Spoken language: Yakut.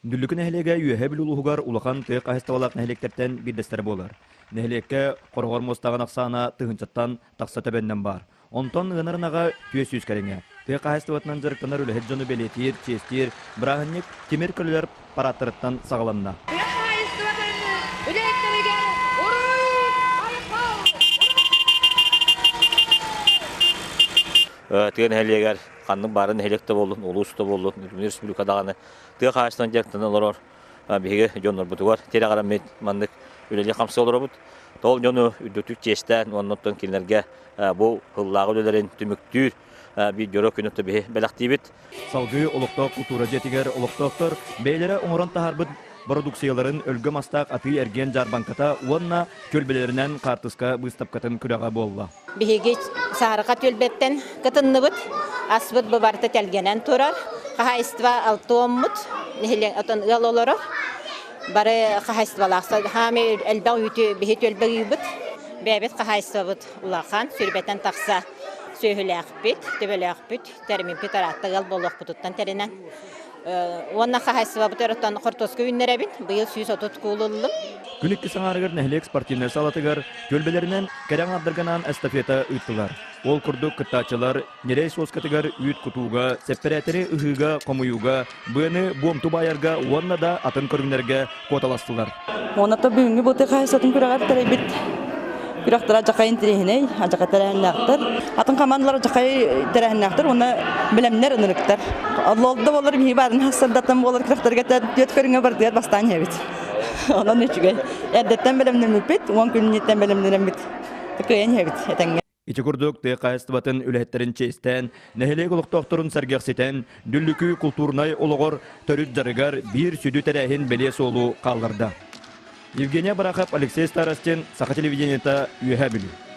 Дүллүкү нэһилиэгэ Үөһээ Бүлүү улууһугар улахан тыа хаһаайыстыбалаах нэһилиэктэртэн биирдэстэрэ буолар. Нэһилиэккэ хороҕор муостааҕын ахсаана тыһыынчаттан тахса төбөннөн баар. Онтон ыанар ынаҕа 400 кэриҥэ. Тыа хаһаайыстыбатынан дьарыктанар үлэһит дьону бэлиэтиир, чиэстиир бырааһынньык тимир көлөлөр парааттарыттан саҕаланна. Тыа хаһаайыстыбатын үлэһиттэригэр уруй-айхал! Тыа нэһилиэгэр ханнык баарын нэһилиэк да буоллун, улуус да буоллун, республика даҕаны тыа хаһаайыстыбанан дьарыктанан олорор биһиги дьоннорбутугар тирэҕирэммит маннык үлэлии-хамсыы олоробут. Ол дьону үрдүктүк чиэстээн уонна оттон кинилэргэ бу сыллааҕы үлэлэрин түмүктүүр биир дьоро күнү биһи бэлэхтиибит. Салгыы олохтоох култуура дьиэтигэр олохтоохтор бэйэлэрэ оҥорон таһаарбыт бородууксуйаларын өлгөм астаах атыы-эргиэн дьаарбаҥката уонна түөлбэлэринэн хаартыска быыстапкатын күрэҕэ буолла. Биһиги Саарыка түөлбэттэн кытынныбыт. Аспыт бу барыта тэлгэнэн турар. Хаһаайыстыба алтуоммут, нэһилиэк отон ыал олорор. Бары хаһаайыстыбалаах хаамай элбэх үүтү биһи түөлбэ ыыбыт. Бэйэбит хаһаайыстыбабыт улахан, сүрбэтэн тахса сүөһүлээхпит, төбөлөөхпүт, тэриммиппит араатта ыал буолуохпутуттан тэринэн. Уонна хаһаайыстыбабыт өрөттөн хортуоска үүннэрэбит. Быйыл 130 куул ыллым. Күн иккис аҥаарыгар нэһилиэк спортивнай саалатыгар түөлбэлэринэн кэрэ аҥаардарганаан эстафета ыыттылар. Ол курдук кыттааччылар ньирэй суоскатыгар үүт кутууга, сэппэрээтэри ыһыыга, хомуйууга, быаны буомту баайарга уонна да атын көрүҥнэргэ куоталастылар. Уонна бүгүҥҥү бу хаһаайыстыбатын күрэҕэр тэрийбит күрэхтэр адьакай интириэһинэй, адьакай тэрээһиннээхтэр. Атын командалар адьакай тэрээһиннээхтэр уонна бэлэмнэр ынырыктар. Лолда болар биһи баарын хассардаттан буолар күрэхтэргэ түөрт көрүҥэ бардыгар бастаан иһэбит. Онон үчүгэй. Эрдэттэн бэлэмнэммиппит, уон күнүттэн бэлэмнэнэммит. Кыайан иһэбит этэҥҥэ. Ити курдук тыа хаһаайыстыбатын үлэһиттэрин чиэстээн, нэһилиэк олохтоохторун сэргэхситэн, Дүллүкү култуурунай олоҕор төрүт дьарыгар биир сүдү тэрээһин бэлиэ суолу хаалларда. Евгения Барахов, Алексей Старостин, Саха телевидениета, Үөһээ Бүлүү.